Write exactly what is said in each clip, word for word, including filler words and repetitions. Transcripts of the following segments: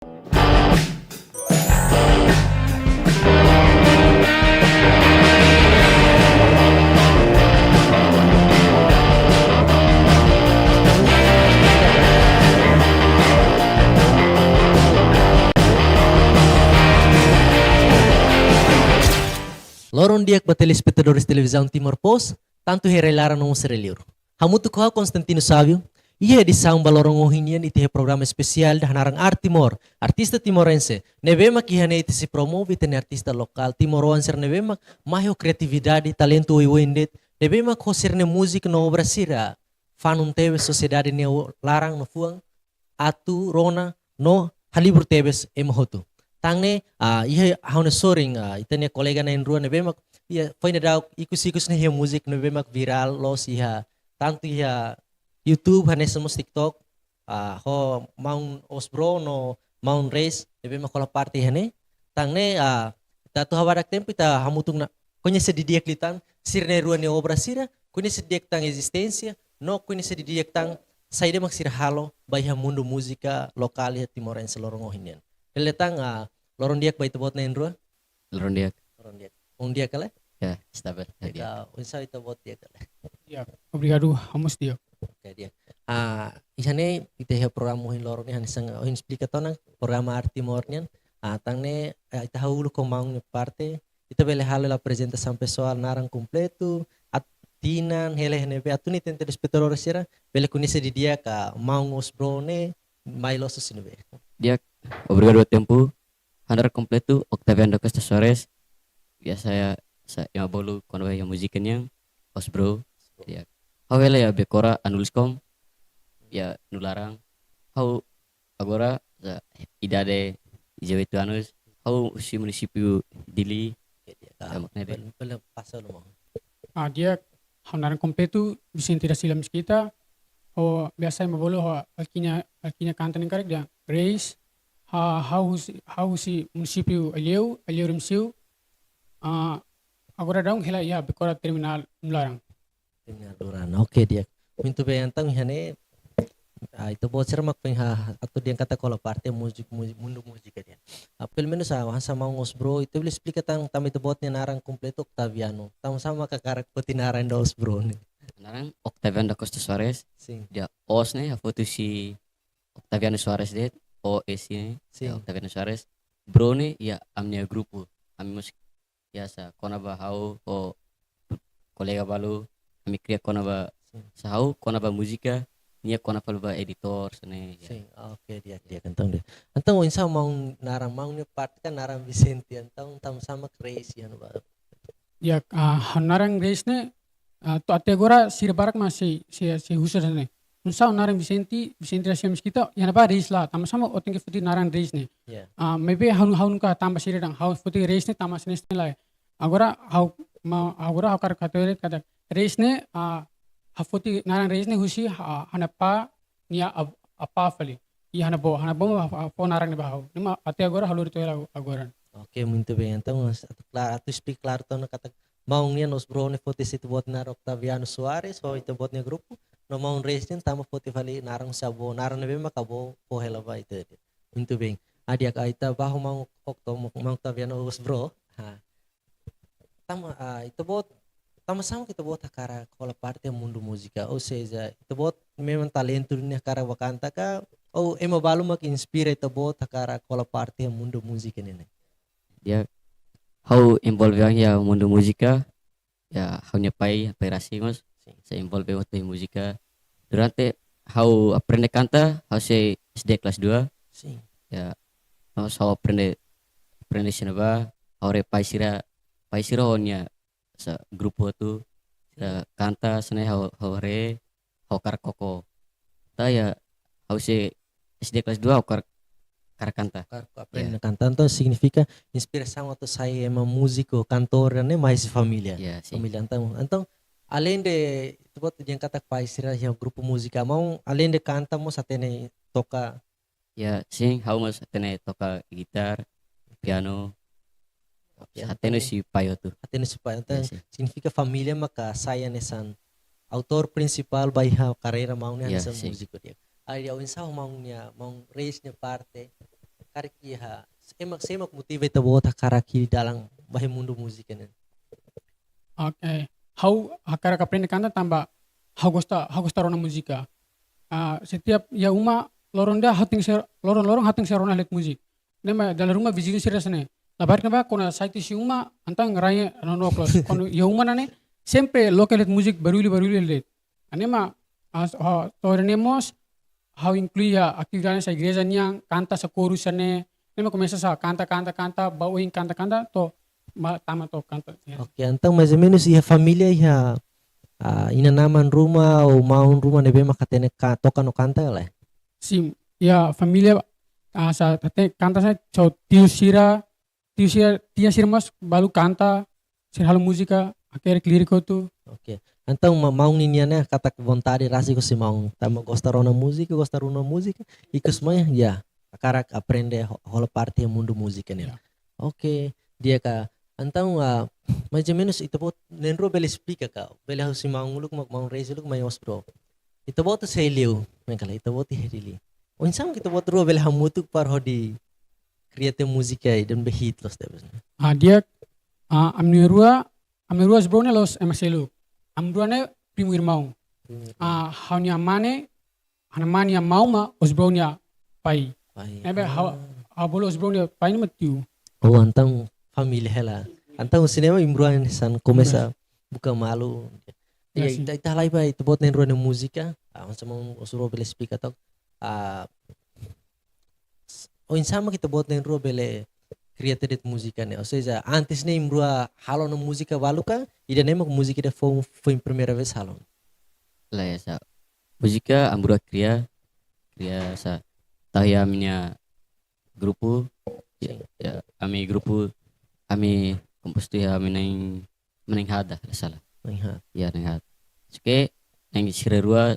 Loron di'ak ba telespetadores Televizaun Timor Post, tantu iha rai-laran no mós rai-liur. Hamutuk ho ha'u Constantino Savio, iha edisaun ba loron ohin nian ita iha programa espesiál ida hanaran Arte Timor, artista timorense, ne'ebé mak iha ne'e ita sei promove ita-nia artista lokál timoroan sira ne'ebé mak mai ho kriatividade, talentu oioin de'it, ne'ebé mak ho sira-nia múzika no obra sira fanun tebes sosiedade nia laran no fuan, atu rona no halibur tebes ema hotu. Tan ne'e, ah, iha ha'u-nia sorin, ah, ita-nia kolega na'in-rua ne'ebé mak, iha, foin daudauk ikus-ikus ne'e iha múzika ne'ebé mak virál loos iha, tantu iha YouTube, hanesan mós TikTok, ah, ho maun Osbro no maun Reis, ne'ebé mak hola parte iha ne'e. Tan ne'e, ah, ita atu hakarak tempu ita hamutuk ona koñese didi'ak liután sira na'in-rua nia obra sira, koñese di'ak tan ezisténsia, no koñese didi'ak tan saida mak sira halo ba iha mundu múzika lokál iha timorense loron ohin nian. Dala ida tan, ah, loron di'ak ba ita-boot na'in-rua. Loron di'ak. Loron di'ak. Ohin di'ak ka lae? Ya, stabil. Ya, di'ak. Ita, oinsá ita-boot, di'ak ka lae? Ya, obrigadu, ha'u mós di'ak. Oke, di'ak. Ah, iha ne'e ita iha programa ohin loron ne'e hanesan ohin esplika tiha ona programa Arte Timor nian. Ah, tan ne'e, ah, ita hahú uluk ho maun nia parte, ita bele halo hela aprezentasaun pesoál, naran kompletu, at-, tinan, hela iha ne'ebé, atu nune'e telespetadór sira bele koñese didi'ak maun Osbro ne'e mai loos husi ne'ebé. Di'ak, obrigadu ba tempu. Ha'u-nia naran kompletu Octaviano da Costa Soares. Biasa, sa, ema bolu kona-ba iha múzika nian Osbro. Di'ak. Ha'u hela iha Becora Anuliscom. Iha Nularan. Ha'u agora, sa, idade dezoito anos. Ha'u husi munisípiu Dili. Oke, di'ak. Ah, sa, mak ne'e de'it. Bele, bele pasa dulu, maun. Ah, di'ak, ha'u-nia naran kompletu Vicente da Silva Mesquita. Ho biasa ema bolu ho alkunya, alkunya kanta nian karik dehan Reis. Ha, ha'u husi, ha'u husi munisípiu Aileu, Aileu Remexio. Ah, agora daudaun hela iha Becora Terminál Nularan. Terminál Nularan. Oke, di'ak. Muito bem, entaun iha ne'e, ah, ita-boot sira mak foin ha, atu dehan katak hola parte múzika, múzi-, mundu múzika nian. Ah, pelumenus, ah, hanesan maun Osbro, ita bele esplika tan, tanba ita-boot nia naran kompletu Octaviano. Tanbasá mak hakarak foti naran ida Osbro ne'e? Naran Octaviano da Costa Soares. Sin. Dehan Os ne'e, ha'u foti husi Octaviano Soares de'it, O S ne'e, sin, ya, Octaviano Soares. Bro ne'e, ya, ami-nia grupu. Ami mós, ya, sa, kona-ba ha'u ho kolega balu, ami kria kona-ba, sin, sa ha'u kona-ba múzika, nia kona fali ba editór, hanesan ne'e, ya. Sin, oke, di'ak, di'ak, entaun di'ak. Entaun, oinsá maun naran, maun nia parte kan naran Vicente, entaun tanbasá mak Reis iha ne'ebá? Ya, ah, ha'u-nia naran Reis ne'e, ah, to'o até agora sira barak mak sei, sei, sei husu hanesan ne'e. Nusá ha'u-nia naran Vicente, Vicente da Silva Mesquita, iha ne'ebá Reis lae, tanbasá mak ó tenke foti naran Reis ne'e. Ya. Ah, maibé ha'u, ha'u nunka hatán ba sira dehan ha'u foti Reis ne'e tanba hanesan ne'e lae. Agora ha'u, ma, agora ha'u hakarak hato'o de'it katak Reis ne'e, ah, ha'u foti naran Reis ne'e husi, ah, ha'u-nia apá nia ab-, apá fali. I ha'u-nia avó, ha'u-nia avó mak fó naran ne'e ba ha'u. Ne'e mak até agora ha'u lori to'o hela agora. Oke, muito bem. Entaun, atu kla-, atu esplika klaru tiha ona katak maun nian Osbro ne'e foti husi ita-boot nia naran Octaviano Soares, ho ita-boot nia grupu, no maun Reis nian tanba foti fali naran husi avó, naran ne'ebé mak avó fó hela ba ita. Muito bem. Ah, di'ak, ah, ita bá ho maun Octo-, maun Octaviano Osbro. Ha. Tanba, ah, ita-boot, tanbasá mak ita-boot hakarak hola parte mundu múzika? Ou seja, ita-boot memang talentu ne'e hakarak bá kanta ka, ou ema balu mak inspira ita-boot hakarak hola parte mundu múzika ne'e? Ya, ha'u envolve iha mundu múzika, ya, ha'u-nia pai, pai rasik mós, sin, sei envolve hotu iha múzika. Durante ha'u aprende kanta, ha'u sei S D kelas dua. Sin. Ya, no ha'u aprende, aprende hanesan ne'ebá, ha'u haree pai sira, pai sira ho nia, sa, grupu hotu, sira, sin, kanta, hanesan ne'e ha'u, ha'u haree, ha'u hakarak koko. Entaun ya, ha'u sei S D kelas dua ha'u hakarak, hakarak kanta. Hakarak aprende, ya, kanta. Entaun signifika inspirasaun atu sai ema múziku, kantór ne'e mai husi família. Ya, sin. Família, entaun. Entaun, além de, ita-boot dehan katak pai sira iha grupu múzika, maun além de kanta mós hatene toka? Ya, sin, ha'u mós hatene toka gitara, piano. Oke, hatene entaun husi pai hotu. Hatene husi pai. Ya, entaun, sin, signifika família maka sai hanesan autór prinsipál ba iha karreira maun nian, ya, hanesan, sin, múziku di'ak. Ai, ya, oinsá ho maun nia, maun Reis nia parte? karik iha, sé mak, sé mak motiva ita-boot hakarak iha dalan ba iha mundu múzika ne'e? Oke. Ha'u hakarak aprende kanta tanba ha'u gosta, ha'u gosta rona múzika. Ah, setiap iha uma loron ida ha'u tenke ser, loron-loron ha'u tenke ser rona eletrik musik. Ne'e mak dala ruma viziñu sira hanesan ne'e. Labarik ne'ebá kuandu sai husi uma, entaun rai no no close. Kuandu iha uma ne'e, sempre loke eletrik musik, barullu, barullu eletrik. Ne'e mak, ah, ah, to'o ne'e mós, ha'u inklui iha atividade hanesan igreja nian, kanta hanesan koru hanesan ne'e, ne'e mak komesa hanesan kanta, kanta, kanta, ba oin kanta, kanta, to'o ma-, tama to'o kanta, ya. Oke, entaun mais ou menus iha família iha, ah, inan-aman ruma ou maun ruma ne'ebé mak hatene ka-, toka no kanta ka lae? Sin, iha família, ah, hanesan hatene kanta hanesan, so tiu sira, tiu sira, tia sira mós balu kanta, sira halo múzika, hakerek líriku hotu. Oke. Entaun ma-, maun ninian ne'e katak vontade rasik husi maun. Tanba gosta rona múzika, gosta rona múzika. Ikus mai, ya, hakarak aprende ho-, hola parte mundu múzika ne'e. Ya. Oke. Di'ak ka. Entaun, ah, mais ou menus ita-boot na'in-rua bele esplika ka. Bele husi maun uluk, ma-, maun Reis uluk, mai Osbro. Ita-boot sei liu, ne'e ka lae, ita-boot iha Dili. Oinsá mak ita-boot rua bele hamutuk para hodi kria tiha múzika ida ne'ebé hit loos tebes ne'e? Ah, di'ak, ah, ami rua, ami rua Osbro ne'e la'ós ema seluk. Ami rua ne'e primu irmaun. Primu irmaun. Ah, ha'u-nia amá ne'e, ha'u-nia amá nia maun mak Osbro nia pai. Pai. Ne'ebé ha'u, ah, ha'u bolu Osbro nia pai ne'e mak tiu. Oh, entaun família hela. Entaun husi ne'e mak imi rua hanesan komesa, yes, buka malu. Ya, iya, sin. Ita, ita halai ba ita-boot na'in-rua nia múzika. Ah, hanesan maun Osbro bele esplika tok. Ah, s-, oinsá mak ita-boot na'in-rua bele kria tiha de'it múzika ne'e? Ou seja, antes ne'e imi rua halo ona múzika balu ka, ida-ne'e mak múzika ida foun, foin primeira vez halo? Lae, hanesan múzika ami rua kria, kria hanesan tau iha ami-nia grupu, ya, sin, ya, ami grupu, ami kompostu iha ami na'in, na'in haat dah, tidak salah. Na'in haat. Ya, na'in haat. Só que na'in sira rua,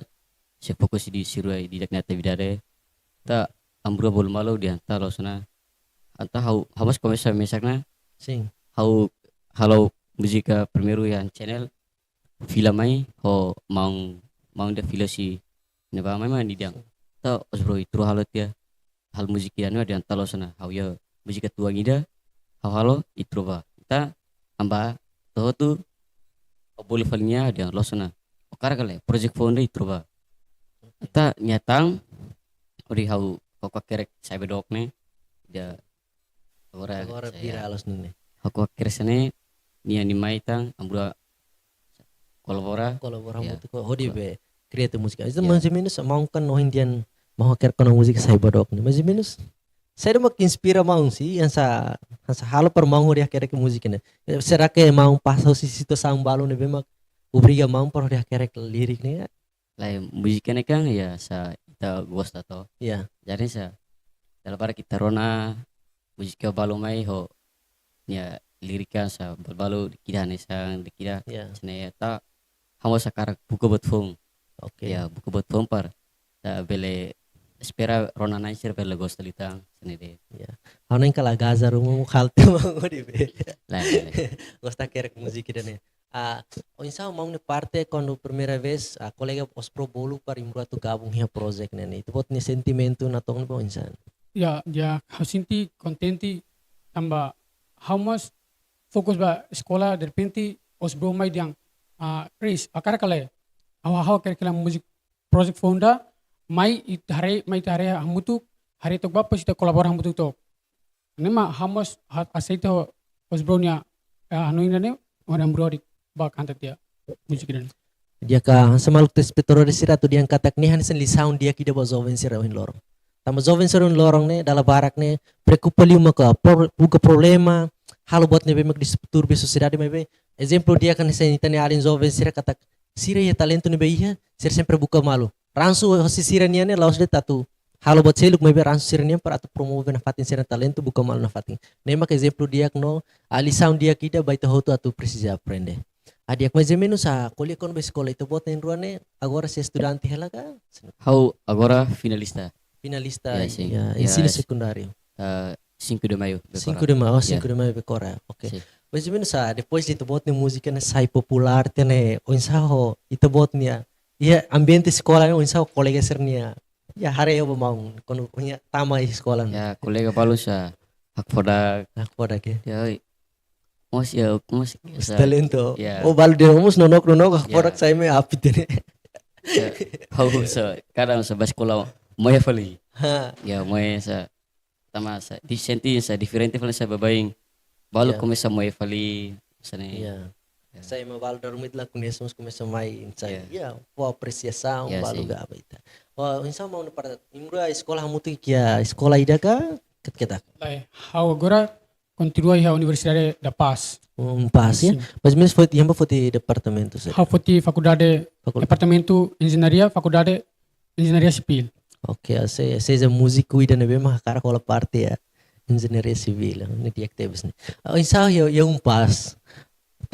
sei fokus di sira rua di ida-ne'e atividade. Entaun ami rua bolu malu dehan entaun loos ona. Entaun ha'u, ha'u mós komesa mesak ona. Sin. Ha'u halo múzika primeiru iha channel, fila mai, ho maun, maun ida fila husi ne'ebá mai mak nia dehan. Sin. Entaun Osbro ita rua halo tiha. Halo múzika ida ne'e dehan entaun loos ona. Ha'u iha múzika tuan ida, ha'u halo, ita rua bá. Entaun ami bá to'o hotu, ha'u bolu fali nia dehan loos ona. Hakarak ka lae, project foun ida ita rua bá. Entaun nia tan, hodi ha'u, ha'u hakerek Saiba Dook ne'e, ida agora, agora saya viral loos ne'e. Ha'u hakerek hanesan ne'e, nia, nia mai tan, ami rua kolabora. Kolabora, ya, hamutuk ho, hodi, ko-, be kria tiha múzika. Itu, ya, mais ou menus maun kan ohin dehan maun hakerek kona múzika Saiba Dook ne'e. Mais ou menus saida mak inspira maun sih, hanesan, hanesan halo para maun hodi hakerek múzika ne'e? Será que maun pasa husi situasaun balu ne'ebé mak obriga maun para hodi hakerek lirik ne'e? Lae, múzika ne'e kan, ya, hanesan ita gosta to. Ya. Jadi hanesan, dala barak ita rona múzika balu mai ho nia lirika hanesan balu-balu dikira hanesan dikira. Ya. Hanesan ne'e entaun ha'u mós hakarak buka buat foun. Oke. Ya, buka buat foun para ita bele espera rona-na'in sira bele gosta liután hanesan ne'e de'it. Ya. Ha'u na'in kala gaza ruma mu kalte mau di be. Lae, lae, lae. Gosta hakerek múzika ida-ne'e. Ah, oinsá maun nia parte kuandu primeira vez, ah, kolega Osbro bolu para imi rua atu gabung iha project ne'e? Ita-boot nia sentimentu natoon ba oinsá? Ya, ya, ha'u sente kontente tanba ha'u mós fokus ba eskola, derrepente Osbro mai dehan, ah, Reis, hakarak ka lae, ha'u, ha'u hakerek hela múzika project foun ida, mai ita haree, mai ita haree hamutuk, haree took ba depois ita kolabora hamutuk took. Ne'e mak ha'u mós ha-, aseita ho Osbro nia, eh, hanoin ida-ne'e, hodi ami rua hodi bá kanta tiha múzika ida-ne'e. Di'ak ka, hanesan maluk telespetadór sira atu dehan katak ne'e hanesan lisaun di'ak ida ba joven sira ohin loron. Tanba joven sira ohin loron ne'e, dala barak ne'e, preokupa liu mak ho pro-, buka problema, halo buat ne'ebé mak distúrbia sosiedade maibé. Ezemplu di'ak hanesan ita-nia alin joven sira katak, sira iha talentu ne'ebé iha, sira sempre buka malu. Ransu hosi sira-nian ne'e la'ós de'it atu halo buat seluk maibé ransu sira-nian para atu promove nafatin sira-nia talentu, buka malu nafatin. Ne'e mak ezemplu di'ak no, ah, lisaun di'ak ida ba ita hotu atu presiza aprende. Ah, di'ak, mais ou menus, ah, ko'alia kona-ba eskola, ita-boot na'in-rua ne'e, agora sei estudante hela ka? Ha'u agora finalista. Finalista, ya, sin, ya, ya, ensinu sekundáriu. Ah, Cinco de Maio, Cinco Becora. De Maio, oh, ya. Cinco de Maio, Becora. Oke. Sin. Mais ou menus, ah, depois de ita-boot nia múzika ne'e sai populár tiha ne'e, oinsá ho ita-boot nia, iha ambiente eskola ne'e, oinsá ho kolega sira-nia Ya, haree ba maun, kuandu nia tama iha eskola ne'e. Ya, kolega balu sá hakfodak. Hakfodak ya. Ya, oi. Mós ya, mós sa talentu. Ya. Oh, balu dehan mós nonok-nonok, hakfodak, ya, sai mai apit ne'e. Ya. Ha'u sá, kadang sá ba eskola moe fali. Ha. Ya, moe sá, tama sá, di sente sá diferente fali sá baibain. Balu, ya, komesa moe fali, hanesan ne'e. Ya. Ya. Sai mai balu dala ruma ita la koñese, mas komesa mai, sai. Ya. Ya, fó apresiasaun, ya, balu, sin, gaba ita. Wah, hanesan maun, para imrua eskola hamutuk iha eskola ida ka, ket-, ketak? Lae, ha'u agora kontinua iha Universidade da Paz. Um, Paz, ya? Sin. Mas mesmu foti, iha ne'ebá foti departamentu, sá? Ha'u foti fakuldade, fakuldade, departamentu enjeñaria, fakuldade enjeñaria sivíl. Oke, se, seja múziku ida ne'ebé mak hakarak hola parte iha enjeñaria sivíl, ne'e di'ak tebes ne'e. Oh, hanesan iha, iha UNPAZ.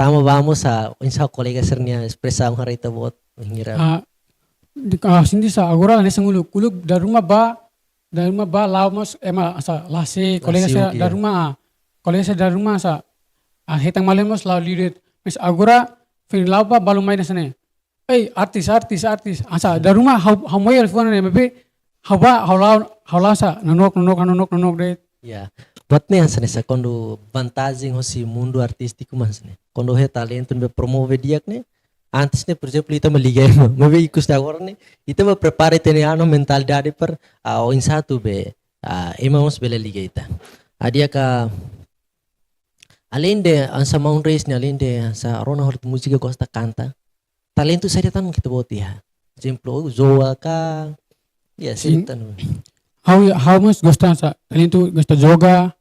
Tama ba mós sá, hanesan kolega sira-nia espresaun haree ita-boot, hira. Ah, di, ah, sente sá, agora hanesan uluk, uluk dala ruma ba, dala ruma ba la'o mós ema sá, la sei, la sei kolega sira, oke, dala ruma, ah, kolega sira dala ruma sá, ah, hetan malu mós la'o liu de'it. Mas agora, foin la'o ba balu mai hanesan ne'e. Ei, artis, artis, artis. Hanesan, dala ruma ha'u, ha'u moe liafuan ne'e, maibé ha'u ba, ha'u la'o, ha'u la'o sá, nonok, nonok, nonok, nonok de'it. Ya. Buat ne'e hanesan ne'e sá, kuandu vantajen hosi mundu artístiku mak hanesan ne'e. Kuandu iha talentu ne'ebé promove di'ak ne'e, antes ne'e, por ezemplu, ita mak liga ema. Maibé ikus agora ne'e, ita mak prepara ita-nia anu, mentalidade para, ah, oinsá atu be, ah, ema mós bele liga ita. Ha'u dehan katak, aleinde hanesan maun Reis ne'e, aleinde hanesan rona hotu múzika, gosta kanta, talentu saida tan mak ita-boot iha? Ezemplu, joga ka? Ya, sin, saida tan. Ha'u, ha'u mós gosta hanesan, talentu gosta joga,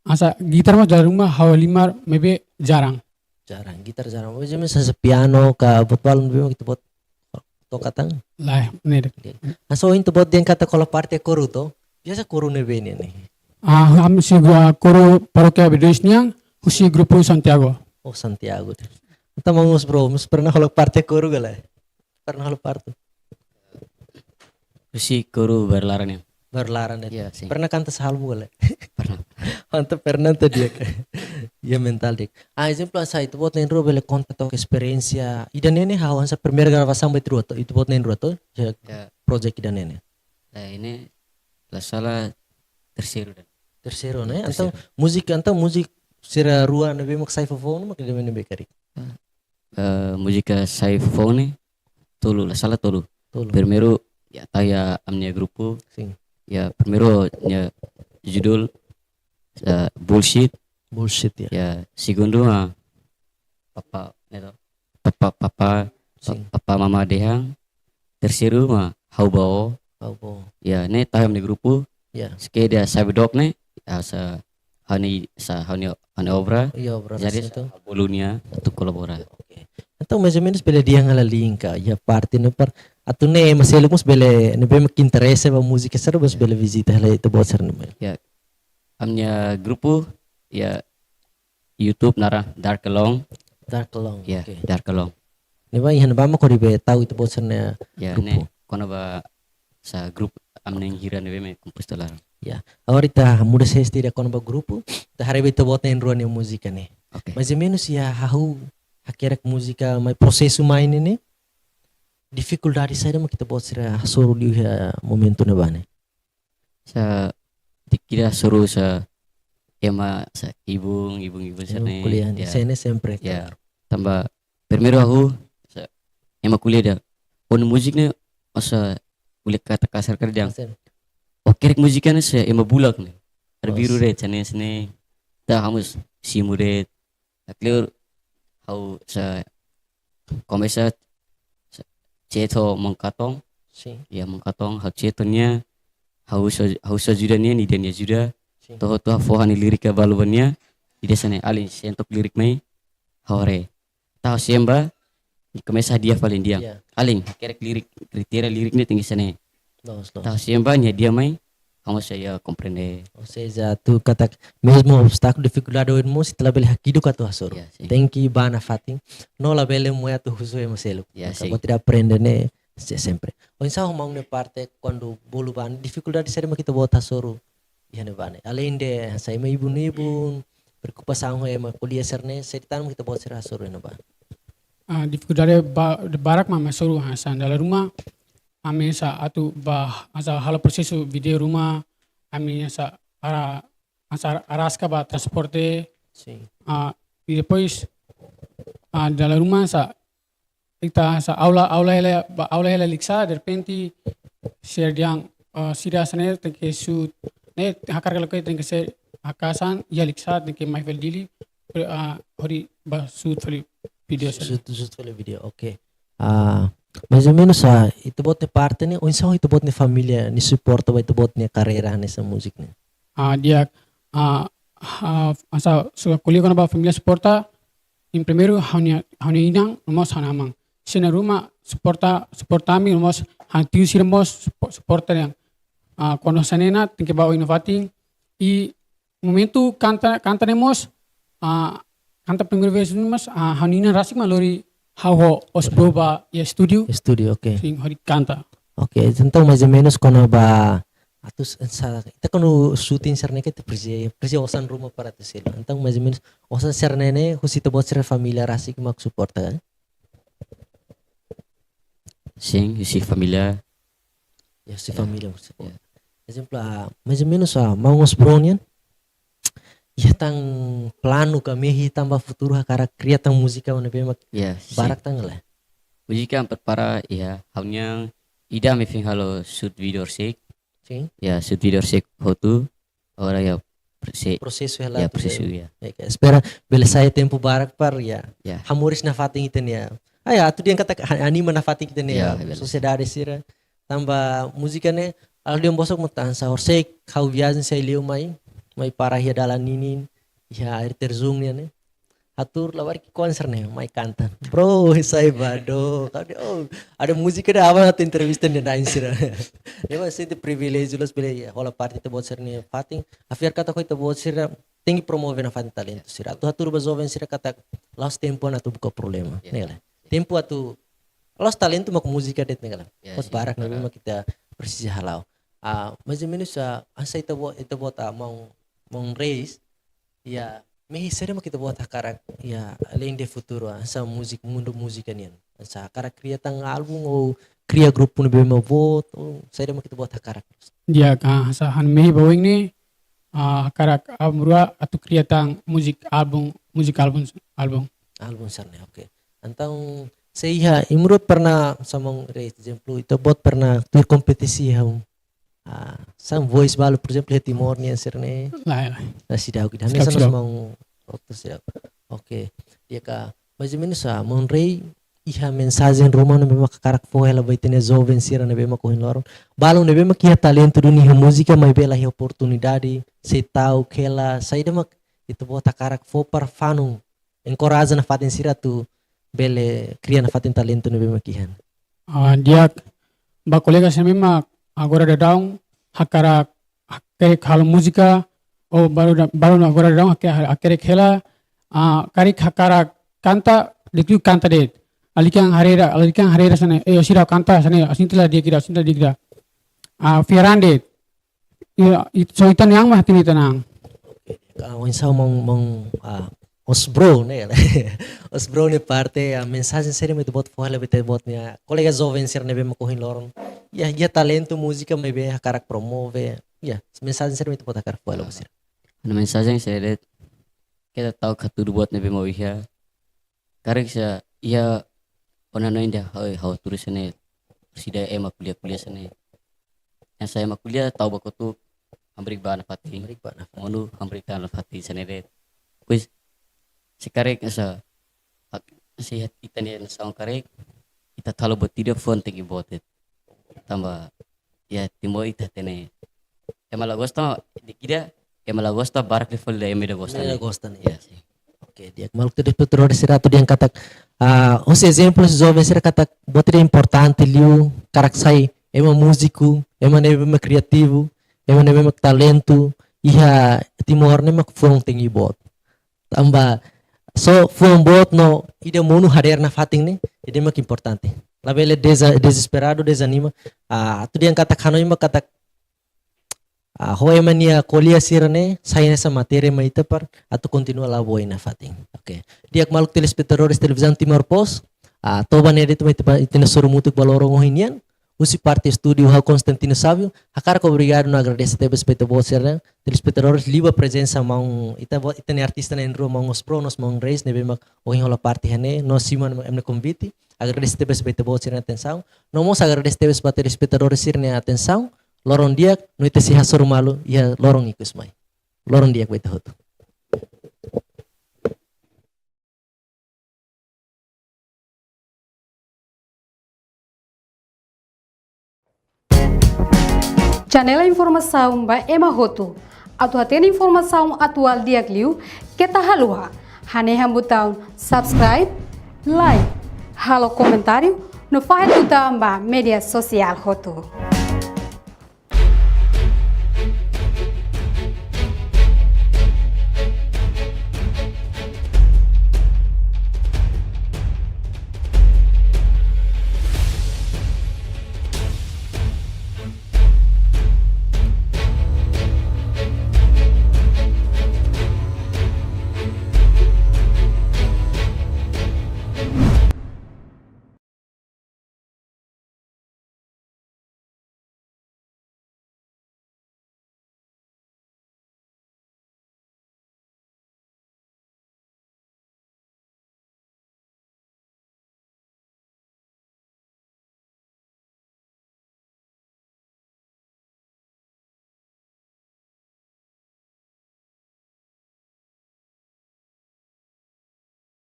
hanesan gitar mós dala ruma ha'u halimar, maibé jarang. Jarang, gitar jarang. Maibé hanesan piano ka, buat balun ne'ebé mak ita-boot toka tan? Lae, ne'e de'it. Oke. Hanesan ohin ita-boot dehan katak hola parte koru to? Biasa koru ne'ebé ne'e? Ah, ami husi, ah, koru parókia Abidois nian, husi grupu Santiago. Oh, Santiago. Entaun, maun Reis, mós pernah hola parte koru ka lae? Pernah hola parte? Husi koru Baru Laran nian. Baru Laran nian. Ya, sin. Pernah kanta sá album ka lae? Pernah. Entaun pernah tadi ya. Ya, mental di'ak. Ah, ezemplu, hanesan ita-boot na'in-rua bele konta took esperiénsia ida-ne'e ne'e, ha'u hanesan primeira gravasaun ba ita-rua to, ita-boot na'in-rua to, ya, ya, project ida-ne'e ne'e. Lae, ne'e la sala terseiru de'it. Terseiru, ne'e? Terseiru. Entaun múzika, entaun múzika sira rua ne'ebé mak sai fofoun, mak ida-ne'ebé karik? Eh, múzika sai fofoun ne'e tolu, la sala tolu. Tolu. Primeiru, ya, tau iha ami-nia grupu. Sin. Ya, primeiru nia judul, eh, Bullshit. Bullshit, ya. Ya, segundu, ah, Papa, ne'e to. Papa, Papa, sin, Papa Mama Dehan. Terseiru mak Ha'u ba ó. Ha'u ba ó. Ya, ne'e tau iha ami-nia grupu. Ya. Se karik ida sai ba dook ne'e, ya, sá ha'u-nia, sá ha'u-nia, ha'u-nia obra. Iya, obra. Jadi rasmi sá to. Bolu nia atu kolabora. Oke. Entaun, mais ou menus bele dehan hela link ka, iha parte ne'e para atu nune'e ema seluk mós bele, ne'ebé mak interese ba múzika sira, mós, ya, bele vizita hela ita-boot sira-ne'e. Ya. Ami-nia grupu, ya, YouTube naran Dark Alone. Dark Alone, ya, oke. Dark Alone. Ne'ebá, iha ne'ebá mak hodi be tau ita-boot sira-nia, ya, grupu. Ne'e kona-ba sá grupu ami na'in hira ne'ebé mak kompostu laran. Ya. Agora ita muda sesi ida kona-ba grupu, ita haree ba ita-boot na'in-rua nia múzika ne'e. Oke. Mais ou menus iha hahú hakerek múzika, mai prosesu mai ne'e ne'e, difikuldade saida mak ita-boot sira hasoru liu iha momentu ne'ebá ne'e? Sá, di kira hasoru sá ema sá ibun, ibun, ibun, ibun sira-ne'e. Ko'alia, ya, sira-ne'e sempre, ya, klaru. Tanba primeiru hahú sá ema ko'alia dehan, ó-nia múzika ne'e, ó sá, ko'alia katak kasar karik dehan. Kasar. Ó hakerek múzika ne'e sá ema bulak ne'e. Arbiru, os, de'it, sira-ne'e, sira-ne'e. Entaun ha'u mós simu de'it. Entaun ha'u sá komesa sá chat ho maun Katon. Sin. Ya, maun Katon, ha'u chat ho nia, ha'u sá, ha'u sá ajuda nia, nia dehan nia ajuda. Sin. To'o, to'o ha'u fó ha'u-nia lirik balu ba nia, nia dehan hanesan ne'e, "Alin, sente took lirik mai, ha'u haree." Entaun ha'u simu ba, nia komesa hadi'a fali, nia dehan, ya, "Alin, hakerek lirik, kritéria lirik ne'e tenke hanesan ne'e." Loos, loos. Entaun ha'u simu ba, nia hadi'a mai, ha'u mós sei, ya, komprende. Ou seja, atu katak mezmu obstákulu, difikuldade oioin mós, ita labele hakiduk atu hasoru. Ya, sin. Tenke bá nafatin, no labele moe atu husu ema seluk. Ya, sin. Katak buat ida aprende ne'e, se-, sempre. Oinsá ho maun nia parte, kuandu bolu ba ne'e, difikuldade saida mak ita-boot hasoru iha ne'ebá ne'e? Aleinde hanesan ema ibun-ibun, preokupasaun ho ema ko'alia sira-ne'e, saida tan mak ita-boot sira hasoru iha ne'ebá? Ah, difikuldade ba-, barak mak ami hasoru hanesan dala ruma. ami hanesan atu ba hanesan halo prosesu vídeo ruma, ami hanesan ara hanesan araska ba transporte, Sin. ah, i depois, ah, dala ruma hanesan ita hanesan aula aula hela ba aula hela liksa derrepente sira dehan, ah, sira hanesan ne'e tenke shoot ne'e hakarak loke tenke ser hakaas an iha liksa tenke mai fali Dili, ah, hodi ba shoot fali vídeo hanesan. Shoot, shoot fali vídeo, oke. Ah, mais ou menus, ah, ita-boot nia parte ne'e, oinsá ita-boot nia família nia suporta ba ita-boot nia karreira hanesan múzika ne'e? Ah, di'ak, ah, ah, hanesan, so, ko'alia kona-ba família suporta, em primeiru, ha'u-nia, ha'u-nia inan, no mós ha'u-nia aman. Sira na'in-rua mak suporta, suporta ami, no mós ha'u-nia tiu sira mós supo-, suporta dehan, ah, kuandu hanesan ne'e ona, tenke ba oin nafatin, i momentu kanta, kanta ne'e mós, ah, kanta primeira vez ne'e mós, ah, ha'u-nia inan rasik mak lori ha'u ho Osbro ba iha estúdiu. Estúdiu, oke. Sin, hodi kanta. Oke, entaun mais ou menus kona-ba atu s-, sa, ita kuandu shooting sira-ne'e ke ita presiza, presiza osan ruma para atu selu. Entaun mais ou menus osan sira-ne'e ne'e husi ita-boot sira família rasik mak suporta, kan? Sin, husi família. Ya, husi família mak suporta. Ezemplu, ah, mais ou menus, ah, maun Osbro nian, iha tan planu ka mehi tan ba futuru hakarak kria tan múzika ne'ebé mak Ya, sin. Barak tan ka lae? Múzika prepara, ya, ha'u-nia ida ami foin halo shoot vídeo sira. Sin. Ya, shoot vídeo sira hotu. Agora ya, prese-, Prosesu hela ya, atu prosesu, bele. Ya. Ya, ka, espera bele sai tempu barak para ya. Ya. Hamoris nafatin ita-nia. Ah, ya, atu dehan katak ha-, anima nafatin ita-nia. Ya, bele. Sosiedade sira. Tanba múzika ne'e, halo dehan bosok mak hanesan horisehik ha'u viajen sai liu mai, mai para iha dalan ninin, iha air terjun nian ne'e. Hatuur labarik ki'ikoan sira-ne'e, mai kanta. Bro, sai ba do. Kau de, oh, ada múzika de apa atu entrevista ne'e na'in sira. Ne'e mak sente priviléjiu loos bele hola parte ita-boot sira-nia fatin. Ha'u fiar katak ho ita-boot sira tenke promove nafatin talentu sira. Atu hatuur ba joven sira katak la'ós tempu atu buka problema. Ya. Ne'e ka lae? Tempu atu, la'ós talentu mak múzika de'it, ne'e ka lae? Ya, Buat sin. barak ne'ebé Barak. mak ita presiza hala'o. Ah, mais ou menus, ah, hanesan ita-boot, ita-boot, ah, maun, maun Reis. Ya, mehi saida mak ita-boot hakarak, ya, além de futuru, ah, hanesan múzika, mundu múzika nian. Hanesan hakarak kria tan álbum ou kria grupu ne'ebé mak boot, ou saida mak ita-boot hakarak? Di'ak, hanesan ha'u-nia mehi ba oin ne'e, ah, hakarak álbum rua atu kria tan múzika álbum, múzika álbum, álbum. Álbum sira-ne'e, oke. Entaun, se iha, imi rua pernah, hanesan maun Reis, ezemplu, ita-boot pernah tuir kompetisi iha, ah, hanesan voice balu, por ezemplu, iha Timor nian sira-ne'e. Lae, lae. Hanesan seidauk ida. Seidauk, Hanesan seidauk. maun Otto seidauk. Oke. Di'ak, mais ou menus, ah, maun Rei, iha mensajen ruma ne'ebé mak hakarak fó hela ba ita-nia joven sira ne'ebé mak ohin loron. Balun ne'ebé mak iha talentu duni iha múzika maibé la iha oportunidade, sei ta'uk hela, saida mak ita-boot hakarak fó para fanun, enkoraja nafatin sira atu bele kria nafatin talentu ne'ebé mak iha. Ah, di'ak, ba kolega sira ne'ebé mak agora daudaun hakarak, hakerek halo múzika, ou balu da-, balu agora daudaun hake-, hakerek hela, ah, karik hakarak kanta, di'ak liu kanta de'it. Lalika haree ida, lalika haree ida hanesan ne'e, eh, sira kanta hanesan ne'e, asinta la di'ak ida, asinta di'ak ida. Ah, fiar an de'it. Ya, it-, so ita-nia an mak hatene ita-nia an. Ah, oinsá maun, maun, ah, Osbro ne'e. Osbro nia parte, ah, mensajen saida mak ita-boot fó hela ba ita-boot nia kolega joven sira ne'ebé mak ohin loron. Ya, iha talentu múzika maibé hakarak promove. Ya, mensajen saida mak ita-boot hakarak fó hela ba sira? Ha'u-nia mensajen saida de'it, keta ta'uk hatudu buat ne'ebé mak iha. Karik se iha ona no inda, hoi, ha'u hatudu hanesan ne'e, sida ema ko'alia, ko'alia hanesan ne'e. Hanesan ema ko'alia tau ba kotuk, hamriik ba nafatin. Hamriik ba nafatin. Monu hamriik tan nafatin hanesan ne'e de'it. Pois, se karik hanesan, hak, se ita-nia nasaun karik, ita talo buat ida foin tenke boot de'it. Tanba, ya, Timor ita hatene. Ema la gosta, di'ak ida, ema la gosta, barak liu fali ema ida gosta, Ema ida ne'e. Gosta ne'e. Ya, sin. Oke, di'ak, maluk telespetadór sira atu dehan katak, ah, husi ezemplu joven sira katak buat ida importante liu, hakarak sai ema múziku, ema ne'ebé mak kriativu, ema ne'ebé mak talentu, iha Timor ne'e mak fuan tenke boot. Tanba só fuan boot no ida monu hadeer nafatin ne'e, ida mak importante. Labele deza-, dezesperadu, dezanima. Ah, atu dehan katak hanoin mak katak, ah, ho ema nia ko'alia sira-ne'e, sai hanesan matéria mai ita para atu kontinua la'o ba oin nafatin. Oke. Di'ak, maluk telespetadores Televizaun Timor Post, ah, to'o ba ne'e de'it mak ita-boot, ita-nia sorumutu ba loron ohin nian. husi parte estúdiu ha'u Constantino Savio, hakarak obrigadu no agradese tebes ba ita-boot sira-ne'e, telespetadores liu ba prezensa maun, ita-boot, ita-nia artista na'in-rua maun Osbro, no maun Reis, ne'ebé mak ohin hola parte iha ne'e, no simu ema nia konvite, agradese tebes ba ita-boot sira-nia atensaun, no mós agradese tebes ba telespetadores sira-nia atensaun, loron di'ak, no ita sei hasoru malu, iha loron ikus mai. Loron di'ak ba ita hotu. Channel informasaun ba ema hotu. Atu hatene informasaun atuál di'ak liu, keta haluha hanehan butaun subscribe, like, halo komentáriu, no fahe tutan ba média sosiál hotu.